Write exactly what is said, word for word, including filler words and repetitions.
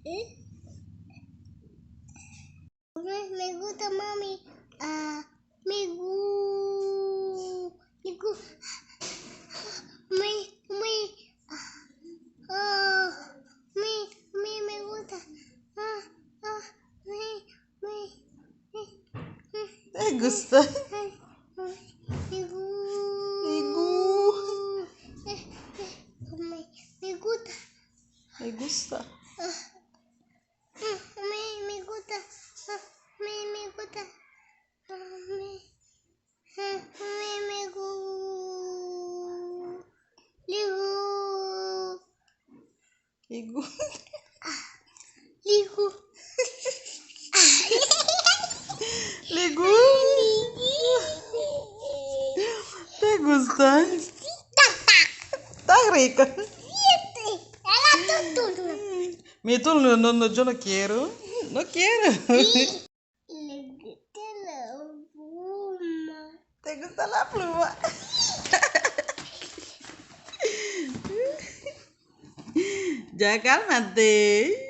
Me, me gusta, mami. Ah, me gu-, me gu-, me, me, ah, me, me, me gusta. Ah, ah, me, me, me, me, Te gusta. me gu-, Me gu-, eh, eh, me, me gusta. Me gusta. Ah, me, me gusta. Ah, me, me gusta. Ah, me, ah, me, me gu-, le gu-, Me gu-, le gu-, Me gu-, Te gusta. Está rico. Me tu no, no, no, yo no quiero. No quiero. Le gusta la bruma. Te gusta la pluma. Ya cálmate.